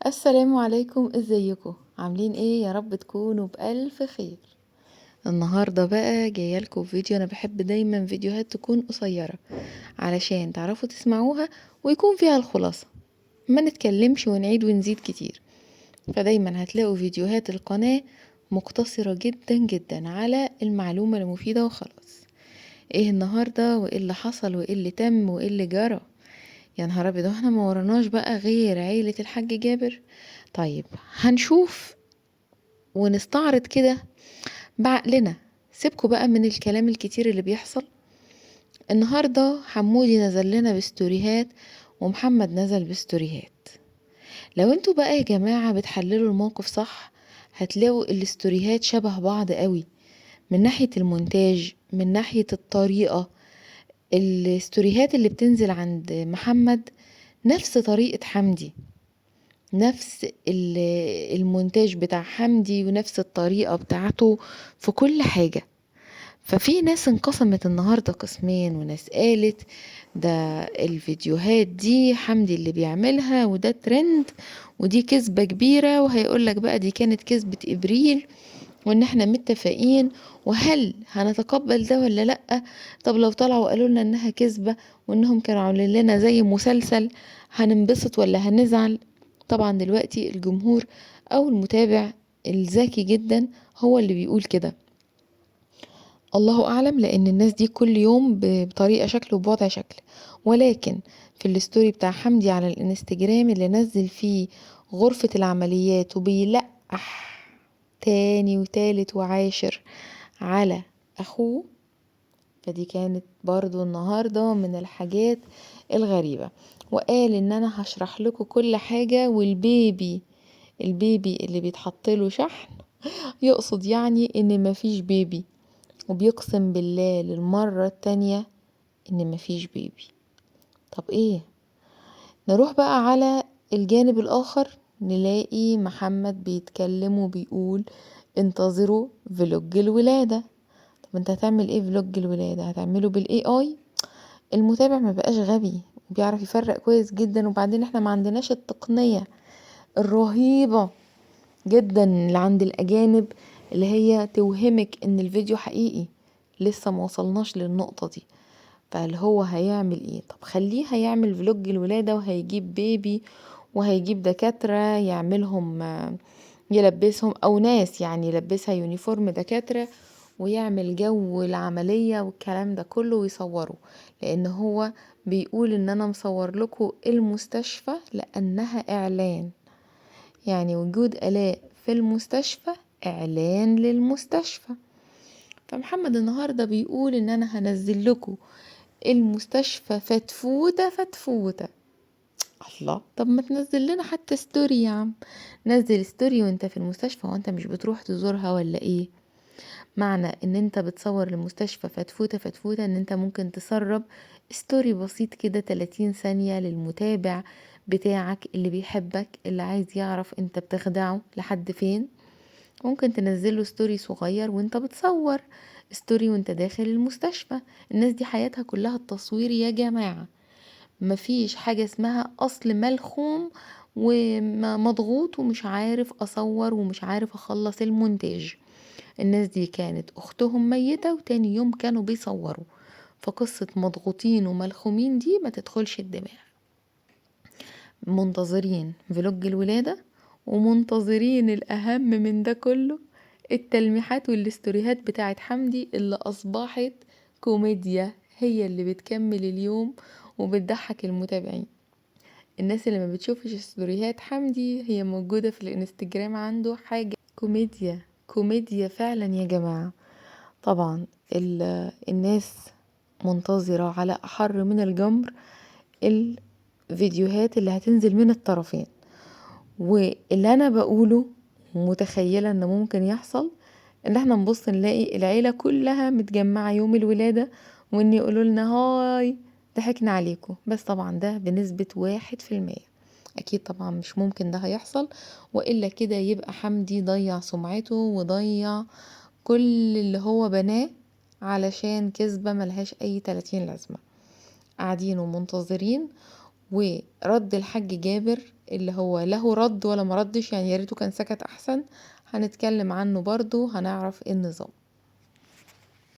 السلام عليكم، ازيكم؟ عاملين ايه؟ يا رب تكونوا بألف خير. النهاردة بقى جاية لكم فيديو، انا بحب دايما فيديوهات تكون قصيرة علشان تعرفوا تسمعوها ويكون فيها الخلاصة، ما نتكلمش ونعيد ونزيد كتير. فدايما هتلاقوا فيديوهات القناة مقتصرة جدا جدا على المعلومة المفيدة وخلاص. ايه النهاردة وايه اللي حصل وايه اللي تم وايه اللي جرى؟ يا نهار ابيض، احنا ما وراناش بقى غير عيلة الحاج جابر. طيب هنشوف ونستعرض كده بعقلنا، سيبكوا بقى من الكلام الكتير اللي بيحصل. النهاردة حمودي نزل لنا بستوريهات ومحمد نزل بستوريهات. لو انتوا بقى يا جماعة بتحللوا الموقف صح هتلاقوا الاستوريهات شبه بعض قوي، من ناحية المونتاج، من ناحية الطريقة. الاستوريهات اللي بتنزل عند محمد نفس طريقة حمدي، نفس المونتاج بتاع حمدي ونفس الطريقة بتاعته في كل حاجة. ففي ناس انقسمت النهاردة قسمين، وناس قالت ده الفيديوهات دي حمدي اللي بيعملها وده ترند ودي كذبة كبيرة، وهيقولك بقى دي كانت كذبة ابريل وان احنا متفقين، وهل هنتقبل ده ولا لأ؟ طب لو طلعوا وقالوا لنا انها كذبة وانهم كانوا عاملين لنا زي مسلسل هننبسط ولا هنزعل؟ طبعا دلوقتي الجمهور او المتابع الذكي جدا هو اللي بيقول كده، الله اعلم، لان الناس دي كل يوم بطريقة شكل وبوضع شكل. ولكن في ال story بتاع حمدي على الانستجرام اللي نزل فيه غرفة العمليات وبيلقح تاني وتالت وعاشر على اخوه، فدي كانت برضو النهاردة من الحاجات الغريبة. وقال ان انا هشرح لكم كل حاجة، والبيبي البيبي اللي بيتحط له شحن يقصد يعني ان مفيش بيبي، وبيقسم بالله للمرة التانية ان مفيش بيبي. طب ايه؟ نروح بقى على الجانب الاخر، نلاقي محمد بيتكلم وبيقول انتظروا vlog الولادة. طب انت هتعمل ايه vlog الولادة؟ هتعمله بال AI؟ المتابع ما بقاش غبي، بيعرف يفرق كويس جدا. وبعدين احنا ما عندناش التقنية الرهيبة جدا اللي عند الاجانب اللي هي توهمك ان الفيديو حقيقي، لسه ما وصلناش للنقطة دي. فهل هو هيعمل ايه؟ طب خليه هيعمل vlog الولادة وهيجيب بيبي وهيجيب دكاترة يعملهم يلبسهم، او ناس يعني يلبسها uniform دكاترة ويعمل جو العملية والكلام ده كله ويصوره، لان هو بيقول ان انا مصور لكم المستشفى لانها اعلان، يعني وجود آلاء في المستشفى اعلان للمستشفى. فمحمد النهاردة بيقول ان انا هنزل لكم المستشفى فتفوتة فتفوتة. الله، طب ما تنزل لنا حتى story يا عم، نزل story وانت في المستشفى، وانت مش بتروح تزورها ولا ايه؟ معنى ان انت بتصور المستشفى فتفوتة فتفوتة ان انت ممكن تسرب story بسيط كده 30 ثانية للمتابع بتاعك اللي بيحبك، اللي عايز يعرف انت بتخدعه لحد فين. ممكن تنزله story صغير وانت بتصور story وانت داخل المستشفى. الناس دي حياتها كلها التصوير يا جماعة، مفيش حاجة اسمها اصل ملخوم ومضغوط ومش عارف اصور ومش عارف اخلص المونتاج. الناس دي كانت اختهم ميتة وتاني يوم كانوا بيصوروا، فقصة مضغوطين وملخومين دي ما تدخلش الدماغ. منتظرين vlog الولادة، ومنتظرين الأهم من ده كله التلميحات والاستوريهات بتاعت حمدي اللي أصبحت كوميديا، هي اللي بتكمل اليوم وبتضحك المتابعين. الناس اللي ما بتشوفش استوريهات حمدي هي موجودة في الانستجرام عنده حاجة كوميديا، كوميديا فعلا يا جماعة. طبعا الناس منتظرة على أحر من الجمر الفيديوهات اللي هتنزل من الطرفين، واللي أنا بقوله متخيلة إن ممكن يحصل إن احنا نبص نلاقي العيلة كلها متجمعة يوم الولادة وإن يقولوا لنا هاي ضحكنا عليكم، بس طبعا ده بنسبة 1%، أكيد طبعا مش ممكن ده هيحصل، وإلا كده يبقى حمدي ضيع سمعته وضيع كل اللي هو بناه علشان كذبة ملهاش أي 30 لازمة. قاعدين ومنتظرين ورد الحاج جابر اللي هو له رد ولا ما ردش، يعني يا ريته كان سكت احسن، هنتكلم عنه برضو، هنعرف ايه النظام.